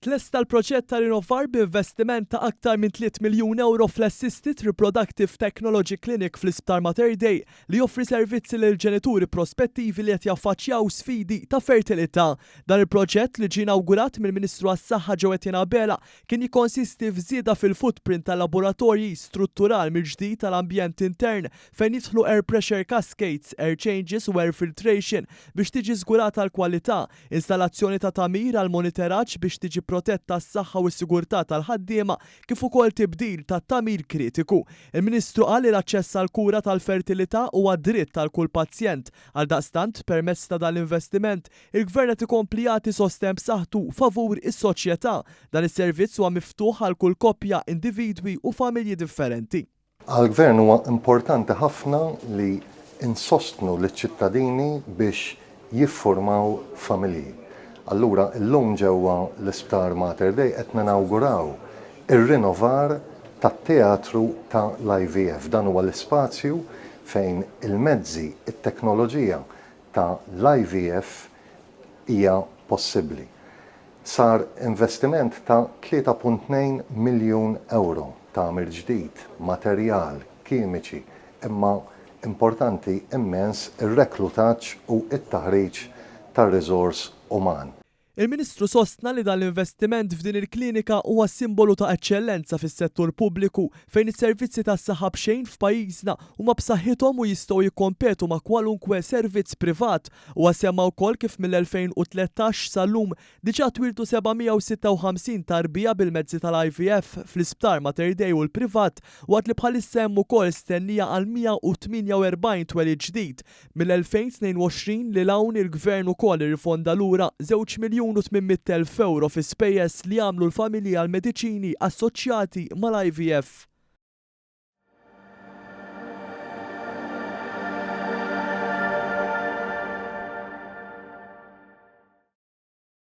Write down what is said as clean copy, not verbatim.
Tlesta l-proġett ta' rinnovar b'investiment ta' aktar minn 3 miljun ewro fl-Assisted Reproductive Technology Clinic fl-Isptar Mater Dei li joffri servizzi lil ġenituri prospettivi li qed jaffaċċjaw sfidi ta' fertilità. Dan il-proġett, li ġie inawgurat mill-Ministru għas-Saħħa Jo Etienne Abela, kien jikkonsisti f'żieda fil-footprint tal-laboratorji, strutturar mill-ġdid tal-ambjent intern fejn jidħlu air pressure cascades, air changes u air filtration biex tiġi żgurata l-kwalità, installazzjoni ta' tagħmir għall-moniteraġġ biex tiġi protetta s-saħħa u s-sigurtà tal-ħaddiema kif ukoll tibdil ta' tagħmir kritiku. Il-Ministru qal li l-aċċess għall-kura tal-fertilità huwa dritt għal kull pazjent. Għaldaqstant, permezz ta' dan l-investiment, il-Gvern qed ikompli jagħti sostenn b'saħħtu favur is-soċjetà. Dan is-servizz huwa miftuħ għal kull koppja, individwi u familji differenti. Għall-Gvern huwa importanti ħafna li nsostnu liċ-ċittadini biex jiffurmaw familji. Allura llum ġewwa l-Isptar Mater Dei qed ninawguraw ir-rinnovar tat-teatru ta' l-IVF. Dan huwa l-ispazju fejn il-mezzi, it-teknoloġija ta' l-IVF hija possibbli. Sar investiment ta' 3.2 miljun ewro, tagħmir ġdid, materjal, kimiċi, imma importanti immens ir-reklutaġġ u t-taħriġ tar-riżors uman. Il-Ministru sostna li dan l-investiment f'din il-klinika huwa simbolu ta' eċċellenza fis-settur pubbliku fejn is-servizzi tas-saħħa b'xejn f'pajjiżna huma b'saħħithom u jistgħu jikkompetu ma' kwalunkwe servizz privat. Huwa semma wkoll kif mill-2013 sal-lum diġà twieldu 756 tarbija bil-mezzi tal-IVF fl-Isptar Mater Dei u l-privat waqt li bħalissa hemm ukoll stennija għal 148 twelid ġdid. Mill-2022 lil hawn il-Gvern ukoll irrifonda lura żewġ miljun u 800,000 ewro fi spejjeż li għamlu l-familji għall-mediċini assoċjati mal-IVF.